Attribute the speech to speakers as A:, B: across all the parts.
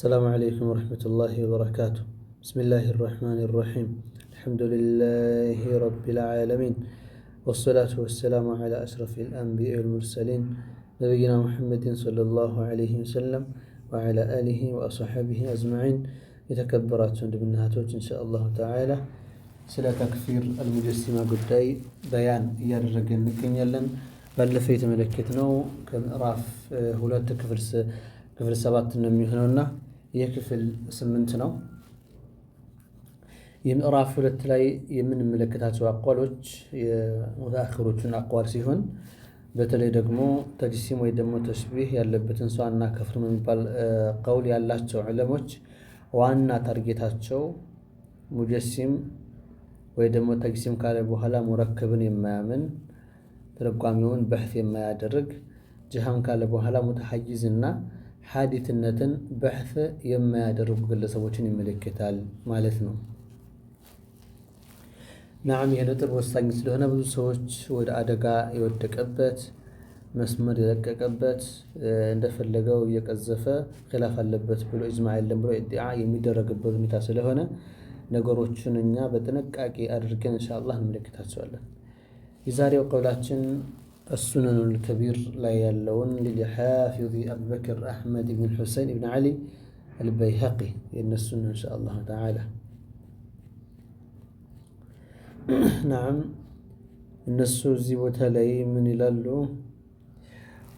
A: السلام عليكم ورحمة الله وبركاته. بسم الله الرحمن الرحيم. الحمد لله رب العالمين، والصلاة والسلام على أشرف الأنبياء والمرسلين، نبينا محمد صلى الله عليه وسلم وعلى آله وأصحابه أجمعين። የተከበራችሁ ወንድምና እህቶች፣ إن شاء الله تعالى ስለ تكفير المجسمة ጉዳይ በያን እያደረገን እንገኛለን። ባለፈው የተመለከትነው ከምዕራፍ 2 ክፍል 7 ነው የሚሆነውና ይህ ክፍል 8 ነው። የምዕራፍ 2 ላይ የምንመለከታቸው አቋሎች የሙተአኺሮቹን አቋል ሲሆን፣ በተለይ ደግሞ تجسيم ወይ ደግሞ تشبيه ያለበትን ሰው አናከፍርም የሚባል قول ያላቸው ዑለሞች ዋና target ኣቸው مجسم ወይ ደግሞ تجسيم ካለ በኋላ مركب ን የማያምን፣ ትርጓሜውን بحث የማያደርግ፣ ጅሃም ካለ በኋላ متحيز ና ሐዲትነትን بحث የማያደርጉ ግለሰቦችን ይመለከታል ማለት ነው። نعم፣ ይህ ነጥብ ወሳኝ ስለሆነ ብዙ ሰዎች ወደ አደጋ የወደቀበት፣ መስመር የለቀቀበት፣ እንደፈለገው እየቀዘፈ خلاف አለበት ብሎ፣ إجماع የለም ብሎ ادعاء የሚደረግበት ሁኔታ ስለሆነ ነገሮችን እኛ በጥንቃቄ አድርገን إن شاء الله እንመለከታቸዋለን። የዛሬው ቀውላችን السنن الكبير ላይ ያለውን للحافظ أبي بكر أحمد بن الحسين بن علي البيهقي የእነሱን إن شاء الله تعالى። نعم፣ እነሱ እዚህ ቦታ ላይ ምን ይላሉ?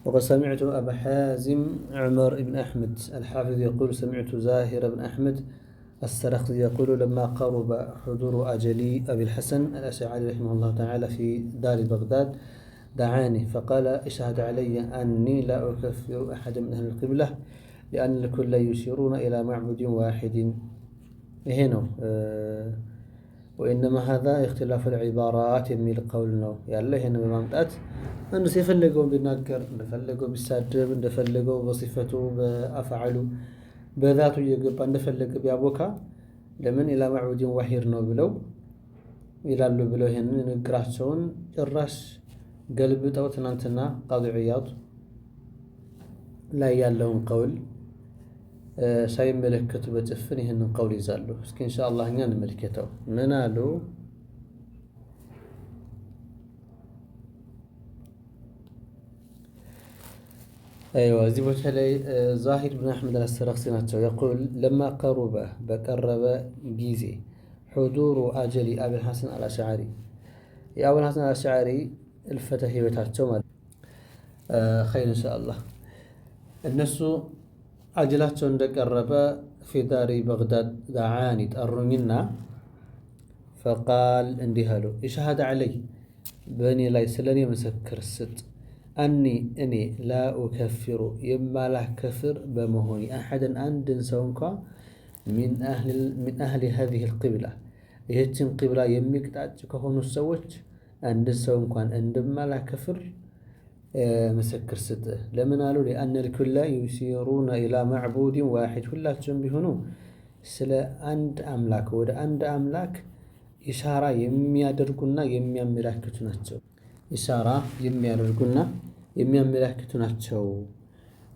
A: وقد سمعت أبا حازم عمر بن أحمد الحافظ يقول: سمعت زاهر بن أحمد السرخسي يقول: لما قرب حضور أجل أبي الحسن الأشعري رحمه الله تعالى في دار بغداد دعاني فقال: اشهد علي أني لا أكفر أحدا من أهل القبلة، لأن الكل يشيرون إلى معبود واحد። ይሄ ነው። وإنما هذا اختلاف العبارات የሚል قول ነው ያለ። ይሄን በማምጣት አንዱ የፈለገውን ቢናገር፣ እንደፈለገው ቢሳደብ፣ እንደፈለገው በሲፈቱ፣ በአፍዓሉ፣ በዛቱ እየገባ እንደፈለገ ቢያቦካ ለምን إلى معبود واحد ነው ብለው ይላሉ ብለው ይሄንን ንግግራቸውን ጭራሽ ገልብጠው ትናንትና ቃዲ ዒያድ ላይ ያለውን قول ሳይመለከቱ በጭፍን ይህንን قول ይዛሉ። እስኪ إن شاء الله እኛ እንመልከተው። ምን አሉ? أيوه፣ እዚህ ቦታ ላይ ዛሂር ብን አሕመድ አልሰረክሲ ናቸው። يقول: لما قرب በቀረበ ጊዜ حضور أجل أبي الحسن الأشعري፣ የአቡል ሐሰን አልአሽዓሪ እልፈተ ህይወታቸው ማለት خير إن شاء الله፣ እነሱ አጅላቸው እንደቀረበ في دار بغداد دعاني ጠሩኝና فقال እንዲህ አሉ፣ اشهد علي በእኔ ላይ ስለ እኔ ምስክር ስጥ፣ أني እኔ لا أكفر የማላከፍር በመሆኔ أحدا አንድን ሰው እንኳ من أهل هذه القبلة ይህችን ቂብላ የሚቅጣጭ ከሆኑ ሰዎች አንድን ሰው እንኳን እንደማላከፍር ምስክር ስጥ። ለምን አሉ? لأن الكل يشيرون إلى معبود واحد፣ ሁላቸውም ቢሆኑ ስለ አንድ አምላክ ወደ አንድ አምላክ إشارة የሚያደርጉና የሚያመላክቱ ናቸው። إشارة የሚያደርጉና የሚያመላክቱ ናቸው።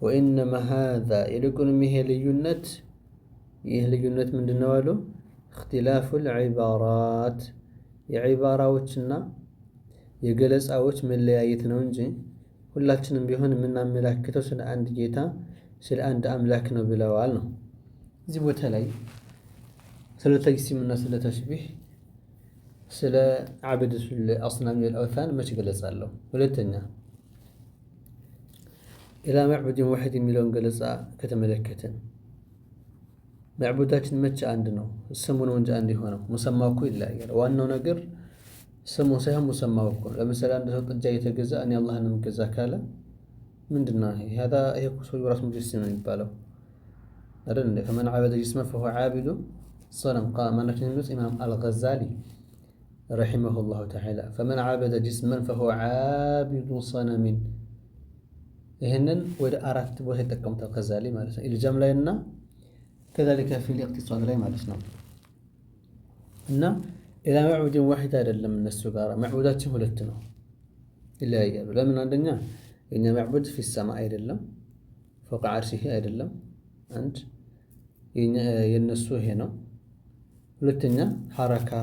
A: وإنما هذا ይልቁንም ይሄ ልዩነት፣ ይህ ልዩነት ምንድን ነው አሉ? اختلاف العبارات የዒባራዎችና የገለጻዎች መለያየት ነው እንጂ ሁላችንም ቢሆን የምናመላክተው ስለ አንድ ጌታ፣ ስለ አንድ አምላክ ነው ብለዋል ነው። እዚህ ቦታ ላይ ስለ تجسيم ና ስለ تشبيه፣ ስለ عبدة الأصنام والأوثان መች ገለጻለሁ? ሁለተኛ إلى معبود واحد የሚለውን ገለጻ ከተመለከትን መዕቡዳችን መቼ አንድ ነው? ስሙ ነው እንጂ አንድ የሆነው፣ مسمى ው እኮ ይለያያል። ዋናው ነገር ስሙ ሳይሆን مسمى ው እኮ። ለምሳሌ አንድ ሰው ጥጃ እየተገዛ እኔ አላህን የምገዛ ካለ ምንድን ነው ይሄ? ይሄ እኮ ሰውዬው ራሱ مجسم ነው የሚባለው አይደል እንዴ? فمن عبد جسما فهو عابد صنم ማናቸው የሚሉት ኢማም አልገዛሊ رحمه الله تعالى፣ فمن عبد جسما فهو عابد صنم። ይህንን ወደ አራት ቦታ ይጠቀሙታል ገዛሊ ማለት ነው። ኢልጃም ላይ እና كذلك في الاقتصاد ላይ ማለት ነው። እና إلى معبود واحد አይደለም፣ እነሱ ጋር መዕቡዳችን ሁለት ነው፣ ይለያያሉ። ለምን? አንደኛ የኛ معبود في السماء አይደለም፣ فوق عرشه አይደለም። አንድ የነሱ ይሄ ነው። ሁለተኛ حركة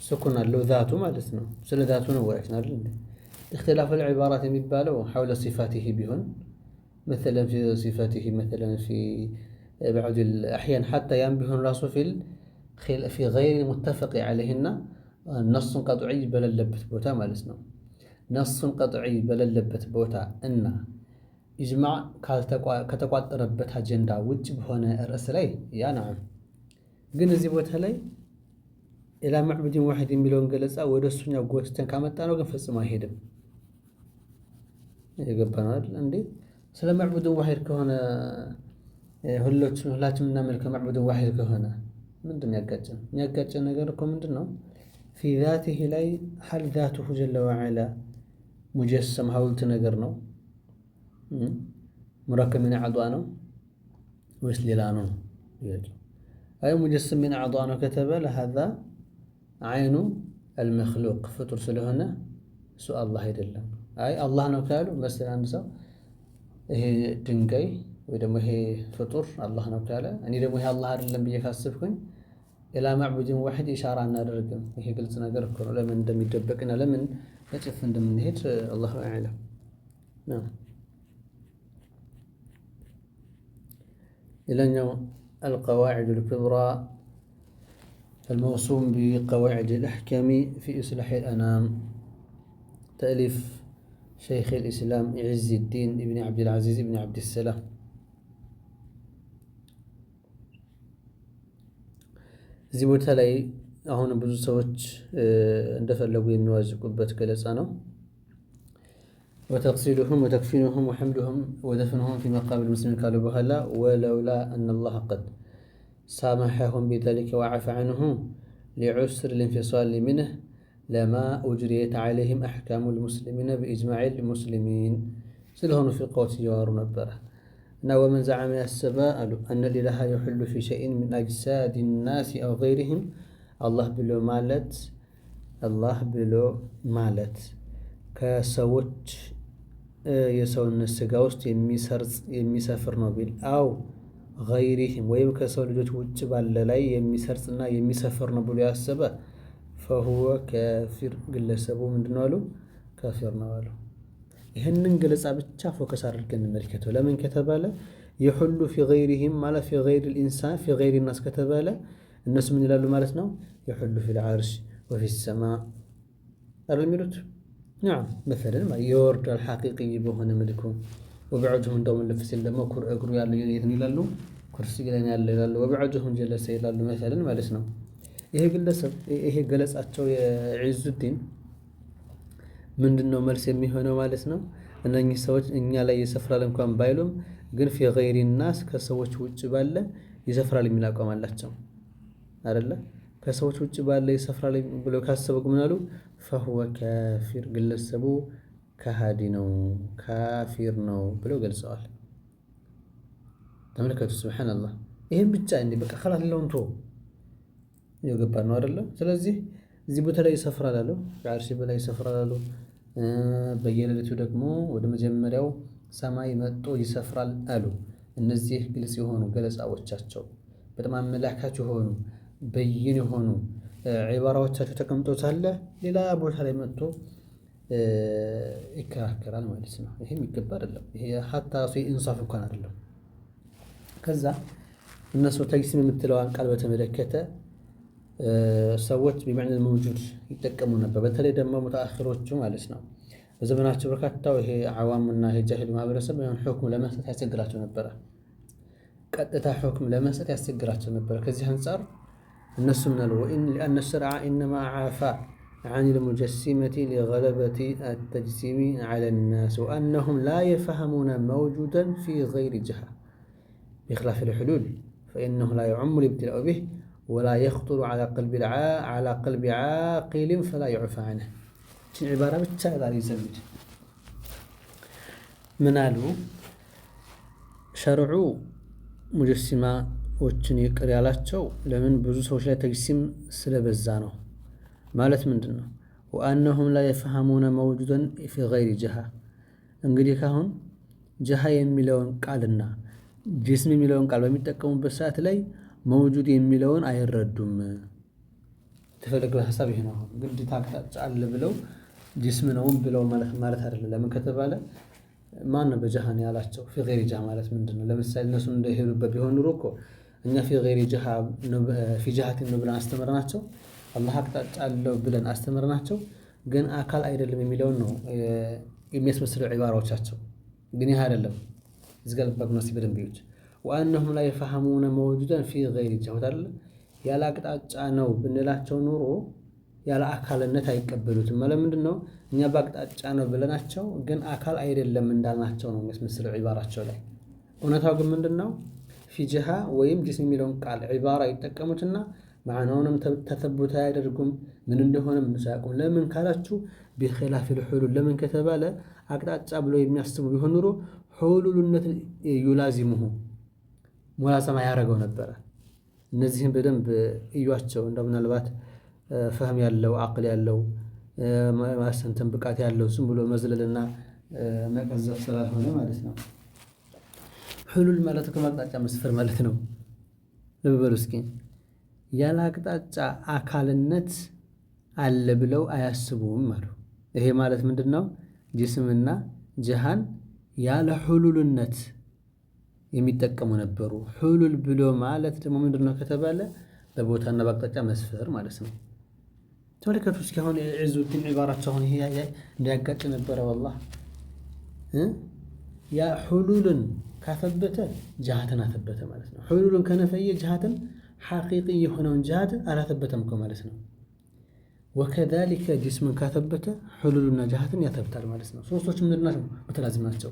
A: سكون አለው ذاته ማለት ነው። ስለ ذاته ነው ወራችን አይደል እንዴ? اختلاف العبارات የሚባለው حول صفاته ቢሆን مثلا في صفاته مثلا في بعض الأحيان حتى ያም ቢሆን ራሱ في غير متفق عليهና نص قطعي በሌለበት ቦታ ማለት ነው። نص قطعي በሌለበት ቦታ እና إجماع ከተቋጠረበት አጀንዳ ውጭ በሆነ ርዕስ ላይ ያ نعم። ግን እዚህ ቦታ ላይ إلى معبود واحد የሚለውን ገለጻ ወደ እሱኛው ጎትተን ካመጣ ነው ግን ፈጽሞ አይሄድም። የገባናል እንዴ? ስለ معبود واحد ከሆነ ሁላችን የምናመልከው معبود واحد ከሆነ ምንድን ነው ያጋጨን? የሚያጋጨን ነገር እኮ ምንድን ነው? في ذاته ላይ هل ذاته جل وعلا مجسم ሀውልት ነገር ነው مركب من أعضاء ነው ወይስ ሌላ ነው? አይ مجسم من أعضاء ነው ከተባለ هذا عين المخلوق ፍጡር ስለሆነ እሱ አላህ አይደለም። አይ አላህ ነው ካሉ መሰል አንድ ሰው ይሄ ድንጋይ ወይ ደግሞ ይሄ ፍጡር አላህ ነው ካለ እኔ ደግሞ ይሄ አላህ አይደለም ብዬ ካስብኩኝ إلى معبود واحد إشارة አናደርግም። ይሄ ግልጽ ነገር እኮ ነው። ለምን እንደሚደበቅና ለምን በጭፍ እንደምንሄድ الله أعلم። ሌላኛው القواعد الكبرى الموسوم بقواعد الأحكام في إصلاح الأنام تأليف شيخ الإسلام عز الدين ابن عبد العزيز ابن عبد السلام። እዚህ ቦታ ላይ አሁን ብዙ ሰዎች እንደፈለጉ የሚዋዝቁበት ገለጻ ነው። وتغسيلهم وتكفينهم وحملهم ودفنهم في مقابر المسلمين ካሉ በኋላ ولولا أن الله قد سامحهم بذلك وعفا عنهم لعسر الانفصال منه لما أجريت عليهم أحكام المسلمين بإجماع المسلمين ስለሆኑ ፊርቃዎች እያወሩ ነበረ። እና ومن زعم ያሰበ አሉ أن الإله يحل في شيء من أجساد الناس أو غيرهم አላህ ብሎ ማለት አላህ ብሎ ማለት ከሰዎች የሰውነት ስጋ ውስጥ የሚሰርጽ የሚሰፍር ነው ቢል أو غيرهم ወይም ከሰው ልጆች ውጭ ባለ ላይ የሚሰርጽና የሚሰፍር ነው ብሎ ያሰበ فهو كافر ግለሰቡ ምንድነው አሉ? ካፊር ነው አሉ። ይህንን ገለጻ ብቻ focus አድርገን እንመልከተው። ለምን ከተባለ يحل في غيرهم ማለት في غير الإنسان في غير الناس ከተባለ እነሱ ምን ይላሉ ማለት ነው? يحل في العرش وفي السماء አይደል የሚሉት? نعم مثلا ይወርዳል حقيقي በሆነ መልኩ وبعضهم እንደውም ልፍ ሲል ደግሞ እግሩ ያለው የት ነው ይላሉ? ኩርሲ ላይ ያለ ይላሉ። وبعضهم جلس ይላሉ مثلا ማለት ነው። ይሄ ግለሰብ ይሄ ገለጻቸው የዒዙዲን ምንድነው መልስ የሚሆነው ማለት ነው? እነኚህ ሰዎች እኛ ላይ ይሰፍራል እንኳን ባይሉም ግን في غير الناس ከሰዎች ውጭ ባለ ይሰፍራል የሚል አቋም አላቸው አይደለ? ከሰዎች ውጭ ባለ ይሰፍራል ብለው ካሰቡ ምን አሉ? فهو كافر ግለሰቡ ከሃዲ ነው ካፊር ነው ብለው ገልጸዋል። ተመልከቱ፣ سبحان الله። ይሄን ብቻ እንዴ በቃ خلاص ሌላውን ተወው የገባ ነው አይደለ? ስለዚህ እዚህ ቦታ ላይ ይሰፍራል አሉ፣ ከዓርሽ በላይ ይሰፍራል አሉ። በየሌሊቱ ደግሞ ወደ መጀመሪያው ሰማይ መጥቶ ይሰፍራል አሉ። እነዚህ ግልጽ የሆኑ ገለጻዎቻቸው በጣም አመላካች የሆኑ በይን የሆኑ ዒባራዎቻቸው ተቀምጦ ሳለ ሌላ ቦታ ላይ መጥቶ ይከራከራል ማለት ነው። ይሄ የሚገባ አይደለም። ይሄ حتى إنصاف እንኳን አይደለም። ከዛ እነሱ تجسيم የምትለዋን ቃል በተመለከተ ሰዎች بمعنى الموجود ይጠቀሙ ነበር። በተለይ ደግሞ ሙተአኺሮቹ ማለት ነው። በዘመናቸው በርካታው ይሄ ዓዋሙና ይሄ ጃሂሉ ማህበረሰብ ይሁን حكم ለመስጠት ያስቸግራቸው ነበረ። ቀጥታ حكم ለመስጠት ያስቸግራቸው ነበረ። ከዚህ አንፃር እነሱ ምን አሉ? لأن الشرع إنما عفا عن المجسمة لغلبة التجسيم على الناس وأنهم لا يفهمون موجودا في غير جهة بخلاف الحلول فإنه لا يعم الابتلاء به ولا يخطر على قلب عاقل فلا يعفى عنه። ይህችን عبارة ብቻ ዛሬ ይዘንድ ምን አሉ? ሸርዑ ሙጀሲማዎችን ይቅር ያላቸው ለምን ብዙ ሰዎች ላይ تجسيم ስለበዛ ነው። ማለት ምንድን ነው? وأنهم لا يفهمون موجودا في غير جهة። እንግዲህ ካሁን جهة የሚለውን ቃልና جسم የሚለውን ቃል በሚጠቀሙበት ሰዓት ላይ موجود የሚለውን አይረዱም። የተፈለገው ሀሳብ ይሄ ነው። ግዴታ አቅጣጫ አለ ብለው جسم ነው ብለው ማለት አይደለም። ለምን ከተባለ ማን ነው በ جهة ነው ያላቸው? في غير جهة ማለት ምንድነው? ለምሳሌ እነሱ እንደሄዱበት ቢሆን ኑሮ እኮ እኛ في غير جهة في جهة ነው ብለን አስተምረናቸው፣ አላህ አቅጣጫ አለው ብለን አስተምረናቸው፣ ግን አካል አይደለም የሚለውን ነው የሚያስመስለው ዒባራዎቻቸው። ግን ይህ አይደለም። እዚህ ጋር ልብ አድርጉና በደንብ እዩት። وأنهم لا يفهمون موجودا في غير جهة አይደለ? ያለ አቅጣጫ ነው ብንላቸው ኑሮ ያለ አካልነት አይቀበሉትም። ማለት ምንድን ነው? እኛ በአቅጣጫ ነው ብለናቸው ግን አካል አይደለም እንዳልናቸው ነው የሚያስመስለው ዒባራቸው ላይ። እውነታው ግን ምንድን ነው? في جهة ወይም جسم የሚለውን ቃል ዒባራ ይጠቀሙትና ማዕናውንም تثبت አያደርጉም። ምን እንደሆነም እነሱ አያውቁም። ለምን ካላችሁ بخلاف الحلول። ለምን ከተባለ አቅጣጫ ብሎ የሚያስቡ ቢሆን ኑሮ ሑሉልነት يلازمه ملازمة ያደረገው ነበረ። እነዚህን በደንብ እዩዋቸው። እንደው ምናልባት فهم ያለው عقل ያለው ማሰንተን ብቃት ያለው ዝም ብሎ መዝለልና መቀዘፍ ስላልሆነ ማለት ነው። حلول ማለት እኮ አቅጣጫ መስፈር ማለት ነው። ልብ በሉ እስኪ። ያለ አቅጣጫ አካልነት አለ ብለው አያስቡም አሉ። ይሄ ማለት ምንድን ነው? جسم ና جهة ን ያለ ሑሉልነት የሚጠቀሙ ነበሩ። حلول ብሎ ማለት ደግሞ ምንድን ነው ከተባለ በቦታና በአቅጣጫ መስፈር ማለት ነው። ተመልከቱ እስኪ አሁን ዒዙዲን ዒባራቸው አሁን ይሄ እንዲያጋጭ ነበረ። والله ያ حلول ን ካተበተ جهة ን አተበተ ማለት ነው። حلول ን ከነፈየ جهة ን حقيقي የሆነውን جهة አላተበተም እኮ ማለት ነው። وكذلك جسم ን ካተበተ حلول ና جهة ን ያተብታል ማለት ነው። ሶስቶች ምንድን ናቸው? متلازم ናቸው።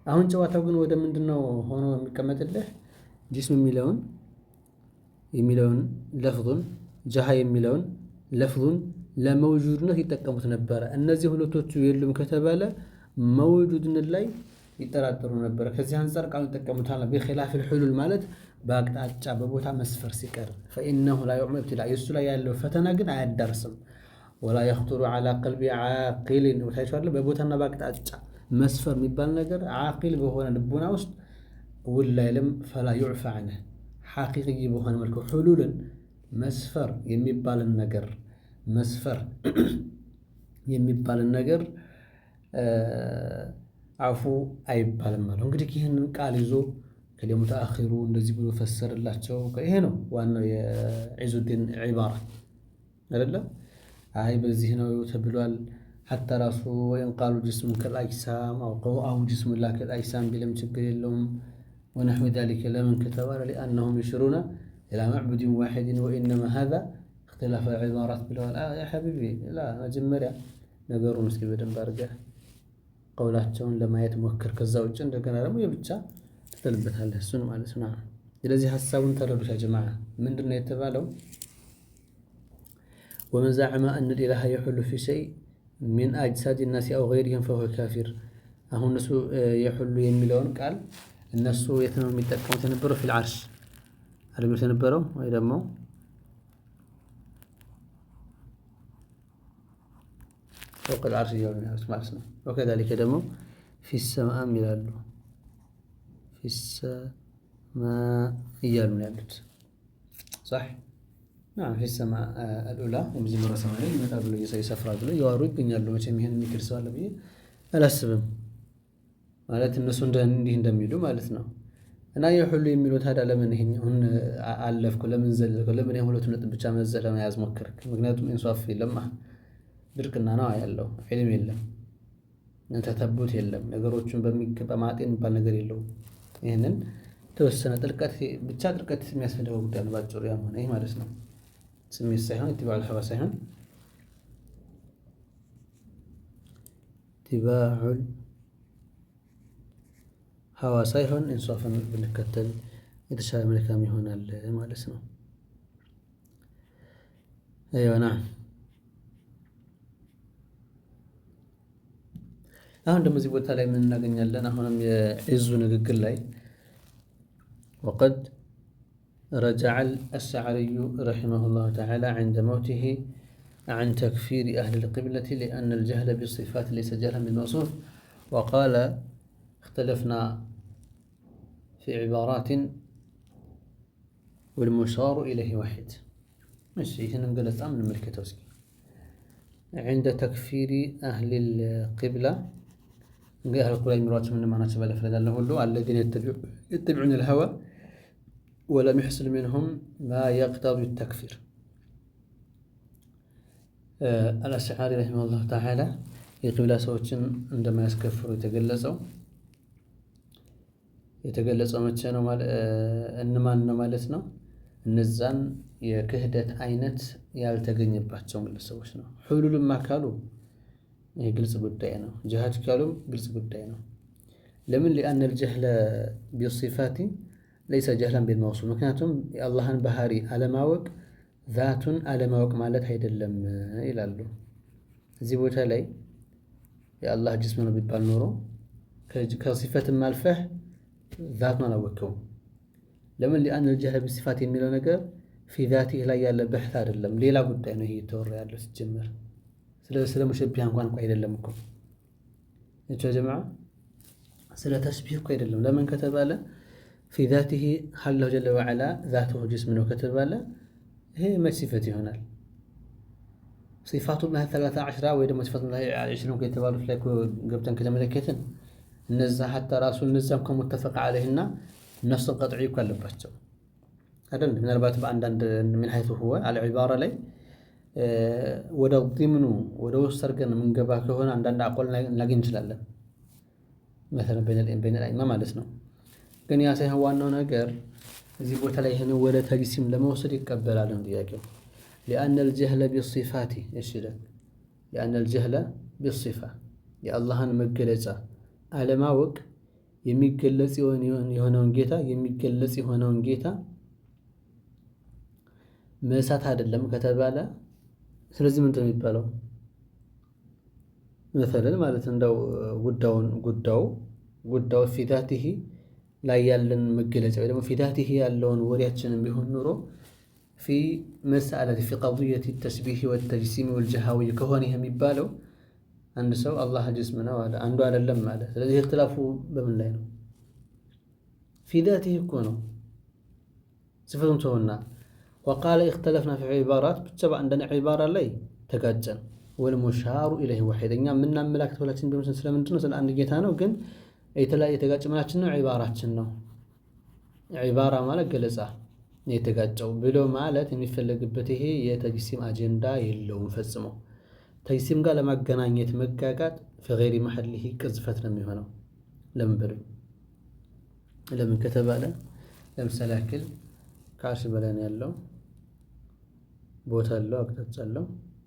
A: አሁን ጨዋታው ግን ወደ ምንድነው ሆኖ የሚቀመጥልህ? جسم የሚለውን لفظ ኡን جهة የሚለውን لفظ ኡን ለመውጁድነት ይጠቀሙት ነበረ። እነዚህ ሁለቶቹ የሉም ከተባለ መውጁድነት ላይ ይጠራጠሩ ነበረ። ከዚህ አንፃር ቃሉ ይጠቀሙታል። بخلاف الحلول ማለት በአቅጣጫ በቦታ መስፈር ሲቀር فإنه لا يعم ابتلاء የእሱ ላይ ያለው ፈተና ግን አያዳርስም። ولا يخطر على قلب عاقل ታይቷል። በቦታና በአቅጣጫ መስፈር የሚባል ነገር عاقل በሆነ ልቡና ውስጥ ውል አይልም። فلا يعفى عنه حقيقي በሆነ መልኩ حلول ን መስፈር የሚባልን ነገር መስፈር የሚባልን ነገር አፉ አይባልም ማለት ነው። እንግዲህ ይህንን ቃል ይዞ ከለሙተአኺሩ እንደዚህ ብሎ ፈሰረላቸው። ይሄ ነው ዋናው የዒዙዲን ዒባራ አይደለ? አይ በዚህ ነው ተብሏል። حتى ራሱ وإن قالوا جسم كالأجسام أو جسم لا كالأجسام ቢልም ችግር የለውም። ونحو ذلك ለምን ከተባለ لأنهم يشيرون إلى معبود واحد وإنما هذا اختلاف عبارات ብለዋል። يا حبيبي لا መጀመሪያ ነገሩን እስኪ በደንብ አድርገህ ቀውላቸውን ለማየት ሞክር። ከዛ ውጭ እንደገና ደግሞ የብቻ ትጥልበታለህ እሱን ማለት ነው። ስለዚህ ሀሳቡን ተረዱት يا جماعة። ምንድን ነው የተባለው? ومن زعم أن الإله يحل في شيء من أجساد الناس أو غيرهم فهو كافر። አሁን እነሱ يحل የሚለውን ቃል እነሱ የት ነው የሚጠቀሙት የነበረው? في العرش አይደል የነበረው ወይ ደግሞ فوق العرش እያሉ ነው ያሉት ማለት ነው። وكذلك ደግሞ في السماء ም ይላሉ في السماء እያሉ ነው ያሉት። صح نعم في السماء العلى የመጀመሪያው ሰማይ ላይ ይመጣል ብሎ ይሰፍራል ብሎ እያወሩ ይገኛሉ። መቼም ይሄን የሚክድ ሰው አለ ብዬ አላስብም። ማለት እነሱ እንዲህ እንደሚሉ ማለት ነው። እና يحل የሚለው ታዲያ ለምን ይሄን አለፍኩ? ለምን ዘለልኩ? ለምን ይሄን ሁለቱን ነጥብ ብቻ መዘህ ለመያዝ ሞከርክ? ምክንያቱም إنصاف የለም፣ ድርቅና ነው ያለው፣ علم የለም፣ تثبت የለም፣ ነገሮችን በሚገባ ማጤን የሚባል ነገር የለውም። ይህንን ተወሰነ ጥልቀት ብቻ ጥልቀት የሚያስፈልገው ጉዳይ ነው ባጭሩ። ያም ሆነ ይህ ማለት ነው ስሜት ሳይሆን اتباع الهوى ሳይሆን اتباع الهوى ሳይሆን إنصاف ን ብንከተል የተሻለ መልካም ይሆናል ማለት ነው። أيوه አሁን ደግሞ እዚህ ቦታ ላይ ምን እናገኛለን? አሁንም የዒዙ ንግግር ላይ وقد رجع الأشعري رحمه الله تعالى عند موته عن تكفير أهل القبلة لأن الجهل بالصفات ليس جهلا بالموصوف وقال اختلفنا في عبارات والمشار إليه واحد። እሺ ይህንን ገለጻም እንመልከተው እስኪ። عند تكفير أهل القبلة እንግዲህ أهل القبلة የሚሏቸው ምን ማናቸው ባለፈ እንዳለ ሁሉ الذين يتبعون الهوى ولم يحصل منهم ما يقتضي التكفير። አልአሽዓሪ رحمه الله تعالى የቂብላ ሰዎችን እንደማያስከፍሩ የተገለጸው መቼ ነው? እነማን ነው ማለት ነው? እነዛን የክህደት አይነት ያልተገኘባቸው ግለሰቦች ነው። ሑሉልም ካሉ ይሄ ግልጽ ጉዳይ ነው። ጅሃድ ካሉም ግልጽ ጉዳይ ነው። ለምን لأن الجهل بالصفات ليس جهلا بالموصوف። ምክንያቱም የአላህን ባህሪ አለማወቅ ዛቱን አለማወቅ ማለት አይደለም ይላሉ። እዚህ ቦታ ላይ የአላህ ጅስም ነው ቢባል ኖሮ ከሲፈትም አልፈህ ዛቱን አላወቅከውም። ለምን لأن الجهل بالصفات የሚለው ነገር في ذاته ላይ ያለ بحث አይደለም፣ ሌላ ጉዳይ ነው። ይሄ እየተወራ ያለው ሲጀመር ስለ ሙሸቢሃ እንኳን እኮ አይደለም እኮ እቻ ጀማዓ ስለ ተሽቢህ እኮ አይደለም። ለምን ከተባለ في ذاته هل الله جل وعلا ذاته جسم ነው ከተባለ ይሄ መች ሲፈት ይሆናል? صفات الله 13 ወይ ደግሞ صفات الله 20 የተባሉት ላይ ገብተን ከተመለከትን እነዛ حتى ራሱ እነዛም ከ متفق عليه ና نص قطعي እኮ አለባቸው አይደል? ምናልባት በአንዳንድ من حيث هو العبارة ላይ ወደ ዲምኑ ወደ ውስጥ አድርገን የምንገባ ከሆነ አንዳንድ أقوال ልናገኝ እንችላለን። مثلا بين الأئمة ማለት ነው። ግን ያ ሳይሆን ዋናው ነገር እዚህ ቦታ ላይ ይህን ወደ ተጅሲም ለመውሰድ ይቀበላል ነው ጥያቄው። لأن الجهل بالصفات እሺ፣ لأن الجهل بالصفة የአላህን መገለጫ አለማወቅ የሚገለጽ የሆነውን ጌታ የሚገለጽ የሆነውን ጌታ መሳት አይደለም ከተባለ ስለዚህ ምንድን ነው የሚባለው? መሰለን ማለት እንደው ጉዳዩን ጉዳዩ ጉዳዩ في ذاته ላይ ያለን መገለጫ ወይ ደግሞ في ذاته ያለውን ወሬያችንን ቢሆን ኑሮ في مسألة في قضية التشبيه والتجسيم والجهوي ከሆነ ይሄ የሚባለው አንድ ሰው አላህ ጅስም ነው አለ፣ አንዱ አይደለም አለ። ስለዚህ እክትላፉ በምን ላይ ነው? في ذاته እኮ ነው ሲፈቱን ተውና وقال اختلفنا في عبارات ብቻ በአንዳንድ ዒባራ ላይ ተጋጨን። والمشار إليه واحد እኛ የምናመላክት ሁላችን ቢሆን ስለምንድን ነው? ስለ አንድ ጌታ ነው። ግን የተለያየ የተጋጨ ምናችን ነው? ዒባራችን ነው። ዒባራ ማለት ገለጻ የተጋጨው ብሎ ማለት የሚፈለግበት ይሄ የተጅሲም አጀንዳ የለውም ፈጽሞ። ተጅሲም ጋር ለማገናኘት መጋጋጥ في غير محله ቅዝፈት ነው የሚሆነው። ለምን በሉኝ። ለምን ከተባለ ለምሳሌ ያክል ከአርሽ በላይ ነው ያለው፣ ቦታ አለው፣ አቅጣጫ አለው፣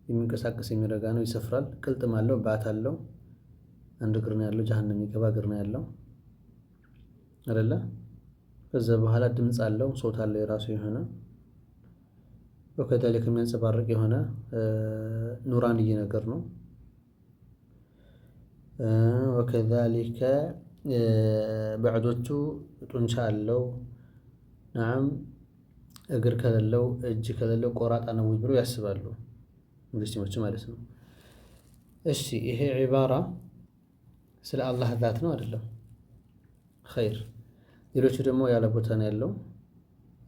A: የሚንቀሳቀስ የሚረጋ ነው፣ ይሰፍራል፣ ቅልጥም አለው፣ ባት አለው፣ አንድ እግር ነው ያለው፣ ጀሀነም የሚገባ እግር ነው ያለው አይደለ? ከዛ በኋላ ድምፅ አለው፣ ሶት አለው የራሱ የሆነ ወከዛሊክ የሚያንጸባርቅ የሆነ ኑራንይ ነገር ነው። ወከዛሊከ ባዕዶቹ ጡንቻ አለው፣ ነዓም እግር ከሌለው እጅ ከሌለው ቆራጣ ነው ብሎ ያስባሉ ሙስሊሞች ማለት ነው። እሺ ይሄ ዒባራ ስለ አላህ ዛት ነው አይደለም? ኸይር። ሌሎቹ ደግሞ ያለ ቦታ ነው ያለው፣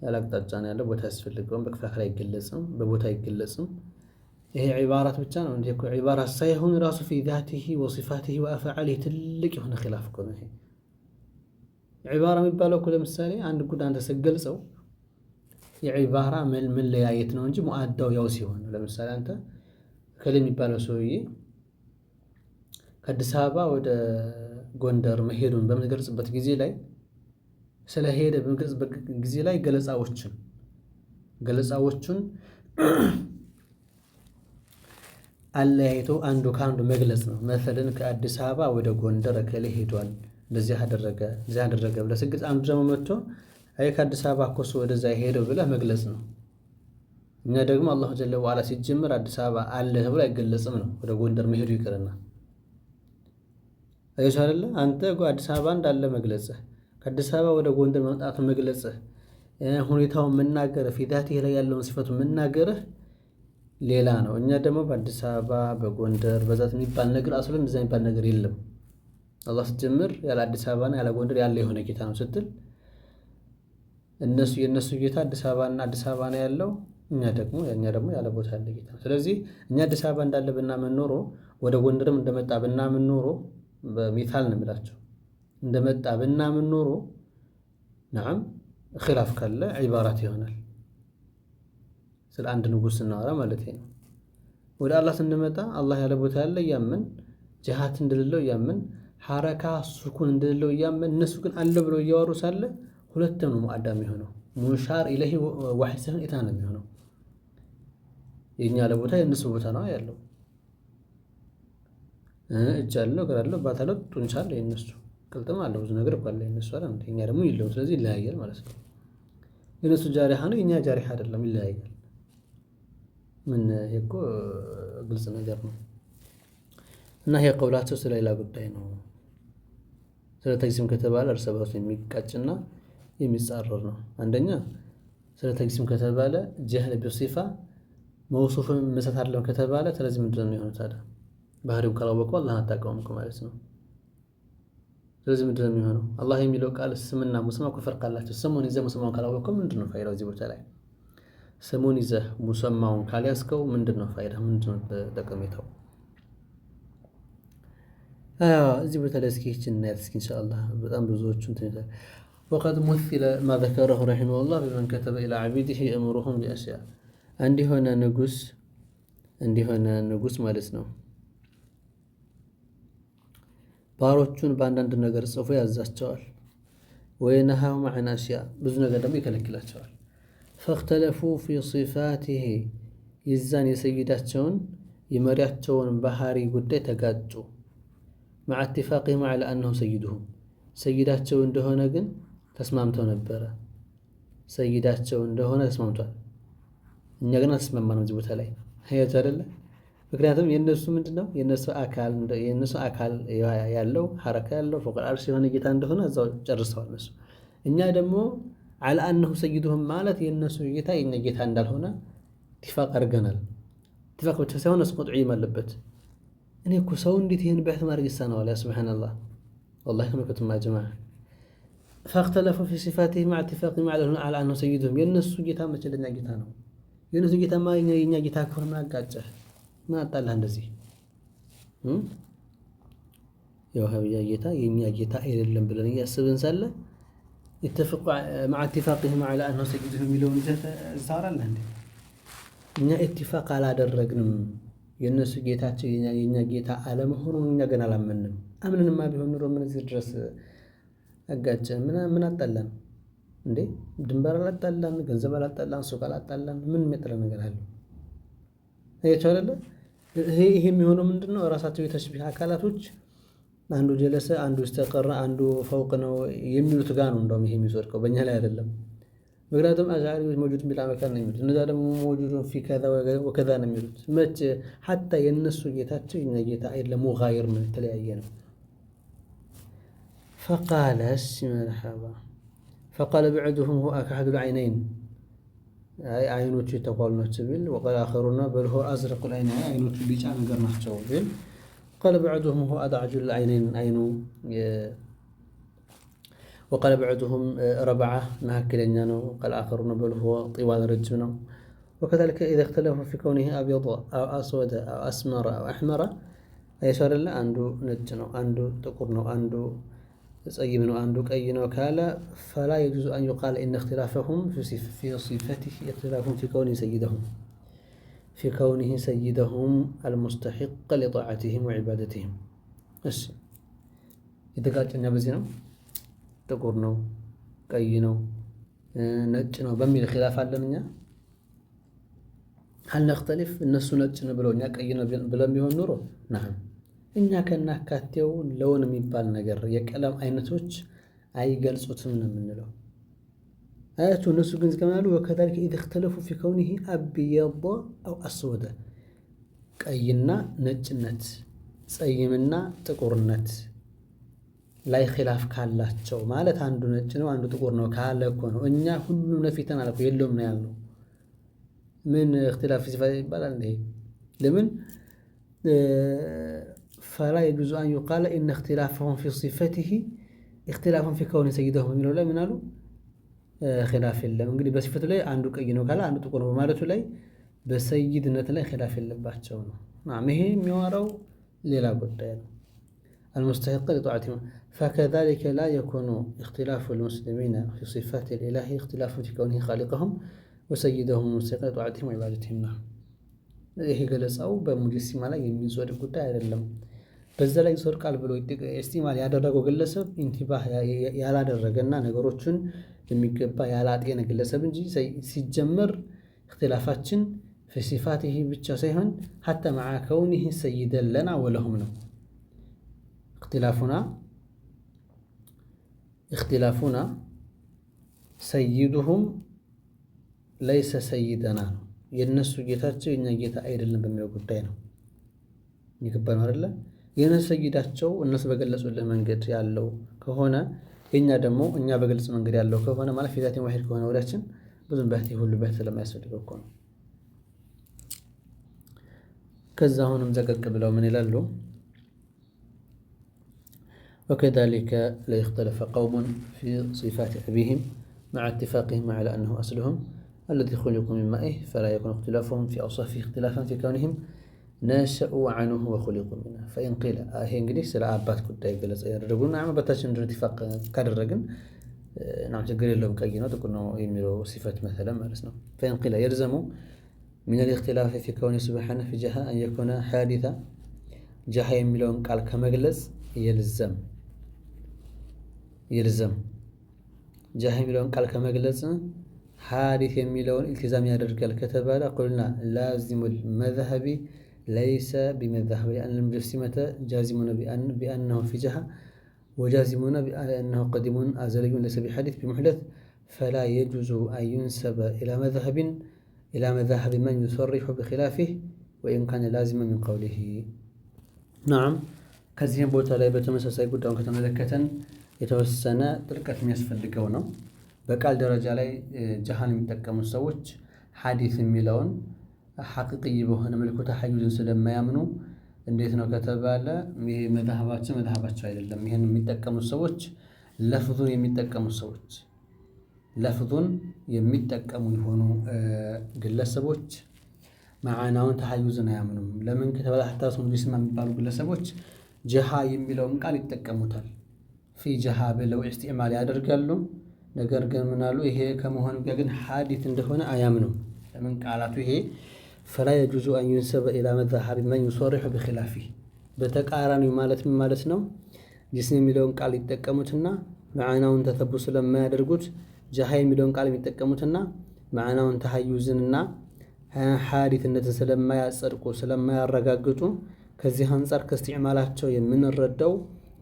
A: ያለ አቅጣጫ ነው ያለው፣ ቦታ አያስፈልገውም፣ በክፍለ አካል አይገለጽም፣ በቦታ አይገለጽም። ይሄ ዒባራት ብቻ ነው እንዴ? ዒባራት ሳይሆን ራሱ في ذاته وصفاته وأفعاله ትልቅ የሆነ ኺላፍ እኮ ነው። ይሄ ዒባራ የሚባለው እኮ ለምሳሌ አንድ ጉዳይ አንተ ስትገልጸው የዒባራ መለያየት ነው እንጂ ሙአዳው ያው ሲሆን ነው። ለምሳሌ አንተ እከሌ የሚባለው ሰውዬ ከአዲስ አበባ ወደ ጎንደር መሄዱን በምትገልጽበት ጊዜ ላይ ስለሄደ በምትገልጽበት ጊዜ ላይ ገለጻዎቹን አለያይቶ አንዱ ከአንዱ መግለጽ ነው። መሰለን ከአዲስ አበባ ወደ ጎንደር እከሌ ሄዷል፣ እንደዚህ አደረገ እንደዚህ አደረገ ብለህ ስትገልጽ አንዱ ደግሞ መጥቶ አይ ከአዲስ አበባ እኮ እሱ ወደዛ ሄደው ብለህ መግለጽ ነው። እኛ ደግሞ አላሁ ጀለ ወዐላ ሲጀምር አዲስ አበባ አለ ተብሎ አይገለጽም ነው። ወደ ጎንደር መሄዱ ይቅርና አየሽ አይደለ አንተ አዲስ አበባ እንዳለ መግለጽህ፣ ከአዲስ አበባ ወደ ጎንደር መምጣቱ መግለጽህ፣ ሁኔታውን መናገርህ፣ في ذاته ላይ ያለውን ሲፈቱ መናገርህ ሌላ ነው። እኛ ደግሞ በአዲስ አበባ በጎንደር በዛት የሚባል ነገር አስለን እንደዛ የሚባል ነገር የለም። አላህ ስትጀምር ያለ አዲስ አበባና ያለ ጎንደር ያለ የሆነ ጌታ ነው ስትል እነሱ የእነሱ ጌታ አዲስ አበባና አዲስ አበባ ነው ያለው፣ እኛ ደግሞ ያለ ቦታ ያለ ጌታ ነው። ስለዚህ እኛ አዲስ አበባ እንዳለ ብናምን ኖሮ፣ ወደ ጎንደርም እንደመጣ ብናምን ኖሮ፣ በ مثال ነው የምላቸው፣ እንደመጣ ብናምን ኖሮ نعم خلاف ካለ عبارات ይሆናል። ስለ አንድ ንጉሥ ስናወራ ማለት ነው። ወደ አላህ ስንመጣ አላህ ያለ ቦታ ያለ እያመን፣ جهات እንደሌለው እያመን፣ حركة سكون እንደሌለው እያመን፣ እነሱ ግን አለ ብለው እያወሩ ሳለ ሁለትም ነው مؤدى የሚሆነው። مشار إليه واحد ሳይሆን ኢታ ነው የሚሆነው። የእኛ ለቦታ የእነሱ ቦታ ነው ያለው። እጅ አለው፣ እግር አለው፣ ባት አለው፣ ጡንቻ አለው፣ የእነሱ ቅልጥም አለው፣ ብዙ ነገር እኮ አለ የእነሱ አይደል? የእኛ ደግሞ የለውም። ስለዚህ ይለያያል ማለት ነው። የእነሱ جارحة ነው፣ የእኛ جارحة አይደለም፣ ይለያያል። ምን ይሄ እኮ ግልጽ ነገር ነው። እና ይሄ ቀውላቸው ስለ ሌላ ጉዳይ ነው። ስለ تجسيم ከተባለ እርስ በርሱ የሚጋጭና የሚጻረር ነው። አንደኛ ስለ تجسيم ከተባለ جهل بالصفة موصوف ን መሳት አይደለም ከተባለ፣ ስለዚህ ምንድን ነው የሚሆነው ታዲያ? ባህሪው ካላወቀው አላህን አታውቀውም እኮ ማለት ነው። ስለዚህ ምንድን ነው የሚሆነው? አላህ የሚለው ቃል ስምና مسمى እኮ فرق አላቸው። ስሙን ይዘህ مسمى ውን ካላወቀው ምንድን ነው ፋይዳው? እዚህ ቦታ ላይ ስሙን ይዘህ مسمى ውን ካልያዝከው ምንድን ነው ፋይዳ? ምንድን ነው ጠቀሜታው? እዚህ ቦታ ላይ እስኪ ይህችን እናያት እስኪ ኢንሻአላህ፣ በጣም ብዙዎቹ እንትን ይላል። وقد مثل ما ذكره رحمه الله بمن كتب إلى عبيده يأمرهم بأشياء። እንዲሆነ ንጉስ ማለት ነው፣ ባሮቹን በአንዳንድ ነገር ጽፎ ያዛቸዋል። وينهاهم عن أشياء፣ ብዙ ነገር ደግሞ ይከለክላቸዋል። فاختلفوا في صفاته፣ የዛን የሰይዳቸውን የመሪያቸውን ባህሪ ጉዳይ ተጋጩ። مع اتفاقهم على أنه سيدهم፣ ሰይዳቸው እንደሆነ ግን ተስማምተው ነበረ። ሰይዳቸው እንደሆነ ተስማምቷል። እኛ ግን አልተስማማንም እዚህ ቦታ ላይ፣ አያችሁ አይደለ? ምክንያቱም የእነሱ ምንድነው የእነሱ አካል ያለው፣ حركة ያለው፣ فوق العرش የሆነ ጌታ እንደሆነ እዛው ጨርሰዋል እነሱ። እኛ ደግሞ على أنه سيدهم ማለት የእነሱ ጌታ የኛ ጌታ እንዳልሆነ اتفاق አድርገናል። اتفاق ብቻ ሳይሆን እሱ قطعي ም አለበት። እኔ እኮ ሰው እንዴት ይህን بحث ማድረግ ይሳነዋል? يا سبحان الله፣ والله ተመልከቱማ جماعة። فاختلفوا في صفاته مع اتفاقهم على أنه سيدهم። የእነሱ ጌታ መቼ ለኛ ጌታ ነው? የእነሱ ጌታማ የኛ ጌታ ከሆነ ምን አጋጨህ? ምን አጣላህ? እንደዚህ የውሃብያ ጌታ የኛ ጌታ አይደለም ብለን እያስብን ሳለ مع اتفاقهم على أنه سيدهم የሚለውን ይዘህ ታወራለህ እንዴ? እኛ اتفاق አላደረግንም። የእነሱ ጌታቸው የኛ ጌታ አለመሆኑን እኛ ገና አላመንም። አምንንማ ቢሆን ኑሮ ምን እዚህ ድረስ አጋጨን? ምን አጣላን እንዴ? ድንበር አላጣላን፣ ገንዘብ አላጣላን፣ ሱቅ አላጣላን። ምን የሚያጠላ ነገር አለው? አያችሁ አይደለ? ይሄ የሚሆነው ምንድን ነው? ራሳቸው የ تشبيه አካላቶች አንዱ جلس፣ አንዱ استقر፣ አንዱ فوق ነው የሚሉት ጋር ነው እንደውም ይሄ የሚወድቀው፣ በእኛ ላይ አይደለም። ምክንያቱም አሽዓሪዎች موجود بلا مكان ነው የሚሉት፣ እነዛ ደግሞ موجود في كذا وكذا ነው የሚሉት። መቼ حتى የእነሱ ጌታቸው የኛ ጌታ አይደለም፣ مغاير ነው፣ የተለያየ ነው። فقال እሺ مرحبا فقال بعضهم هو أكحل العينين፣ አይኖቹ የተኳሉ ናቸው ቢል፣ وقال آخرون بل هو أزرق العينين፣ አይኖቹ ቢጫ ነገር ናቸው ቢል፣ قال بعضهم هو أدعج العينين አይኑ፣ وقال بعضهم ربعة መካከለኛ ነው፣ قال آخرون بل هو طوال ረጅም ነው። وكذلك إذا اختلفوا في كونه أبيض أو أسود أو أسمر أو أحمر። አያችሁ አይደለ? አንዱ ነጭ ነው፣ አንዱ ጥቁር ነው፣ አንዱ ጸይም ነው፣ አንዱ ቀይ ነው ካለ فلا يجوز أن يقال إن اختلافهم في صفته اختلاف في كونه سيدهم المستحق لطاعتهم وعبادتهم። እሺ የተጋጨኛ በዚህ ነው። ጥቁር ነው፣ ቀይ ነው፣ ነጭ ነው በሚል خلاف አለን እኛ። هل نختلف? እነሱ ነጭ ነው ብለው እኛ ቀይ ነው ብለን ቢሆን ኑሮ نعم። እኛ ከናካቴው لون የሚባል ነገር የቀለም አይነቶች አይገልጹትም ነው የምንለው። አያችሁ፣ እነሱ ግን ከማሉ وكذلك إذا اختلفوا في كونه أبيض أو أسود፣ ቀይና ነጭነት፣ ጸይምና ጥቁርነት ላይ خلاف ካላቸው፣ ማለት አንዱ ነጭ ነው አንዱ ጥቁር ነው ካለ እኮ ነው። እኛ ሁሉም ነፊተን አለ የለውም ነው ያልነው። ምን اختلاف في صفة ይባላል እንዴ? ለምን فلا يجوز أن يقال إن اختلافهم في صفته اختلاف في كونه سيدهم የሚለው ላይ ምን አሉ? ኺላፍ የለም። እንግዲህ በሲፈቱ ላይ አንዱ ቀይ ነው ካለ አንዱ ጥቁር ነው በማለቱ ላይ በሰይድነት ላይ ኺላፍ የለባቸው ነው። ናም ይሄ የሚያወራው ሌላ ጉዳይ ነው። المستحق لطاعتهم فكذلك لا يكون اختلاف المسلمين في صفات الإله اختلاف في كونه خالقهم وسيدهم المستحق لطاعتهم وعبادتهم። نعم ይሄ ገለጻው በሙጀሲማ ላይ የሚጸድቅ ጉዳይ አይደለም። በዛ ላይ ይጸድቃል ብሎ استعمال ያደረገው ግለሰብ انتباه ያላደረገና ነገሮችን የሚገባ ያላጤነ ግለሰብ እንጂ ሲጀመር እክትላፋችን في صفاته ብቻ ሳይሆን حتى مع كونه سيدا لنا ولهم ነው። اختلافنا سيدهم ليس سيدنا ነው። የእነሱ ጌታቸው የእኛ ጌታ አይደለም በሚለው ጉዳይ ነው። የሚገባ ነው አይደለ? የእነሱ ሰይዳቸው እነሱ በገለጹልን መንገድ ያለው ከሆነ የኛ ደግሞ እኛ በግልጽ መንገድ ያለው ከሆነ ማለት في ذات واحد ከሆነ ወዳችን ብዙም بحث ሁሉ بحث ስለማያስፈልገው እኮ ነው። ከዛ አሁንም ዘቀቅ ብለው ምን ይላሉ? وكذلك لو اختلف قوم في صفات أبيهم مع اتفاقهم على أنه أصلهم الذي خلقوا من مائه فلا يكون اختلافهم في أوصافه اختلافا في كونهم نشأوا عنه وخلقوا منه فإن قيل ይሄ እንግዲህ ስለ አባት ጉዳይ ገለጻ ያደረጉና አባታችን ምንድን اتفاق ካደረግን نعم ችግር የለውም ቀይ ነው ጥቁር ነው የሚለው ሲፈት መሰለ ማለት ነው። فإن قيل يلزم من الاختلاف في كونه سبحانه في جهة أن يكون حادثا جهة የሚለውን ቃል ከመግለጽ يلزم جهة የሚለውን ቃል ከመግለጽ حادث የሚለውን التزام ያደርጋል ከተባለ قلنا لازم المذهب ليس بمذهب لأن المجسمة جازمون بأنه في جهة وجازمون بأنه قديم أزلي ليس بحادث بمحدث فلا يجوز أن ينسب إلى مذهب من يصرح بخلافه وإن كان لازما من قوله። نعم ከዚህም ቦታ ላይ በተመሳሳይ ጉዳዩን ከተመለከተን የተወሰነ ጥልቀት የሚያስፈልገው ነው። በቃል ደረጃ ላይ ጀሃን የሚጠቀሙት ሰዎች ሐዲስ የሚለውን حقيقي በሆነ መልኩ ተሐዩዝን ስለማያምኑ እንዴት ነው ከተባለ ይሄ መዝሀባቸው መዝሀባቸው አይደለም። ይሄን የሚጠቀሙት ሰዎች ለፍዙን የሚጠቀሙ ሰዎች ለፍዙን የሚጠቀሙ የሆኑ ግለሰቦች መዓናውን ተሐዩዝን አያምኑም። ለምን ከተባለ حتى ሙጀሲማ የሚባሉ ግለሰቦች جهة የሚለውን ቃል ይጠቀሙታል። في جهة ብለው استعمال ያደርጋሉ። ነገር ግን ምናሉ ይሄ ከመሆኑ ጋር ግን ሐዲስ እንደሆነ አያምኑም። ለምን ቃላቱ ይሄ فلا يجوز أن ينسب إلى مذهب من يصرح بخلافه በተቃራኒው ማለት ምን ማለት ነው? جسم የሚለውን ቃል ይጠቀሙትና መዓናውን تثبت ስለማያደርጉት جهة የሚለውን ቃል የሚጠቀሙትና መዓናውን ተሐዩዝንና ሐዲትነትን ስለማያጸድቁ ስለማያረጋግጡ ከዚህ አንፃር ከእስቲዕማላቸው የምንረዳው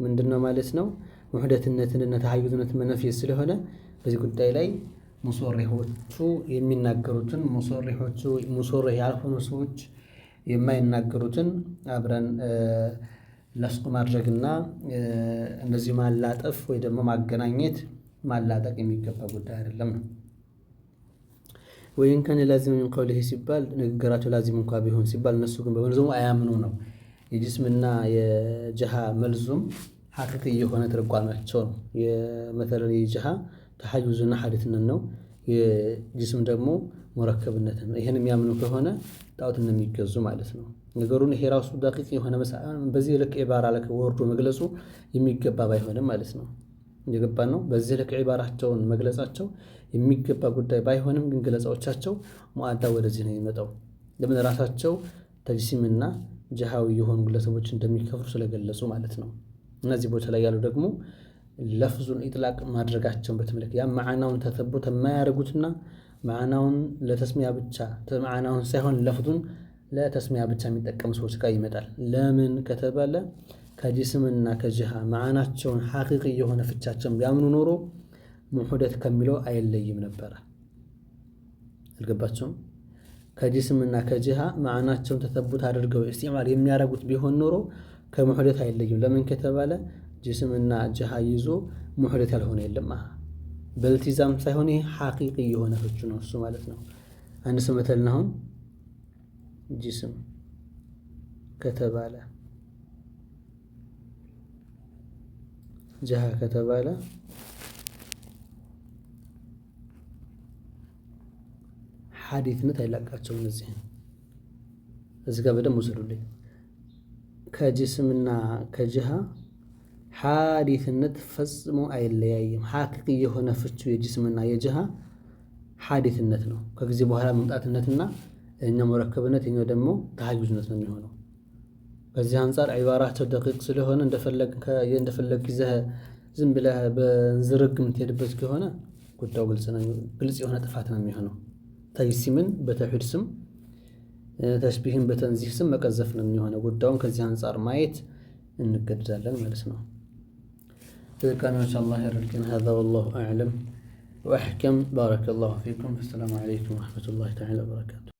A: ምንድነው ማለት ነው? ሙህደትነትንና ተሐዩዝነትን መነፍየት ስለሆነ በዚህ ጉዳይ ላይ ሙሶሪሆቹ የሚናገሩትን ሙሶሪሆቹ ሙሶሪህ ያልሆኑ ሰዎች የማይናገሩትን አብረን ለስቁ ማድረግና እንደዚህ ማላጠፍ ወይ ደግሞ ማገናኘት ማላጠቅ የሚገባ ጉዳይ አይደለም ነው። وإن كان لازم من قوله ሲባል ንግግራቸው لازم እንኳ ቢሆን ሲባል እነሱ ግን በመልዙሙ አያምኑ ነው። የ جسم ና የ جهة ملزوم حقيقي የሆነ ትርጓሜያቸው ነው። የመተለ የ جهة ተሐዩዝና ሐዲትነት ነው። የ جسم ደግሞ ሙረከብነት ነው። ይሄን የሚያምኑ ከሆነ ጣዖትን እንደሚገዙ ማለት ነው። ነገሩን ይሄ ራሱ دقيق የሆነ በዚህ ልክ عبارة ልክ ወርዶ መግለጹ የሚገባ ባይሆንም ማለት ነው። የገባ ነው። በዚህ ልክ ዒባራቸውን መግለጻቸው የሚገባ ጉዳይ ባይሆንም ግን ገለጻዎቻቸው ሙአዳ ወደዚህ ነው የሚመጣው። ለምን ራሳቸው ተጅሲምና ጀሃዊ የሆኑ ግለሰቦች እንደሚከፍሩ ስለገለጹ ማለት ነው። እነዚህ ቦታ ላይ ያሉ ደግሞ ለፍዙን ኢጥላቅ ማድረጋቸውን በተመለከተ ያ መዓናውን ተተቡት የማያደርጉትና መዓናውን ለተስሚያ ብቻ መዓናውን ሳይሆን ለፍዙን ለተስሚያ ብቻ የሚጠቀሙ ሰዎች ጋር ይመጣል። ለምን ከተባለ ከጅስምና ከጅሃ መዓናቸውን ሐቂቂ የሆነ ፍቻቸውን ቢያምኑ ኖሮ ሙሑደት ከሚለው አይለይም ነበረ። አልገባቸውም? ከጅስምና ከጅሃ መዓናቸውን ተተቡት አድርገው ኢስቲዕማል የሚያደርጉት ቢሆን ኖሮ ከሙሑደት አይለይም። ለምን ከተባለ ጅስምና ጅሃ ይዞ ሙሕደት ያልሆነ የለም። በልቲዛም ሳይሆን ይሄ ሐቂቂ የሆነ ፍቹ ነው እሱ ማለት ነው። አንድ ሰው መተልን አሁን ጅስም ከተባለ ጅሃ ከተባለ ሐዲትነት አይላቃቸውም። እነዚህን እዚህ ጋር በደንብ ውሰዱልኝ። ከጅስምና ከጅሃ ሐዲትነት ፈጽሞ አይለያይም። ሐቂቂ የሆነ ፍቹ የጅስምና የጅሃ ሐዲትነት ነው። ከጊዜ በኋላ መምጣትነትና እኛው ሙረከብነት የኛው ደግሞ ተሐዩዝነት ነው የሚሆነው። ከዚህ አንጻር ዒባራቸው ደቂቅ ስለሆነ እንደፈለግ ይዘህ ዝም ብለህ በዝርግ የምትሄድበት ከሆነ ጉዳዩ ግልጽ ነው፣ ግልጽ የሆነ ጥፋት ነው የሚሆነው። ተጅሲምን በተውሂድ ስም ተሽቢህን በተንዚህ ስም መቀዘፍ ነው የሚሆነው። ጉዳዩን ከዚህ አንጻር ማየት እንገደዳለን ማለት ነው። ተጠቃሚዎች አላህ ያደርገን። هذا والله أعلم وأحكم። بارك الله فيكم። السلام عليكم ورحمة الله تعالى وبركاته።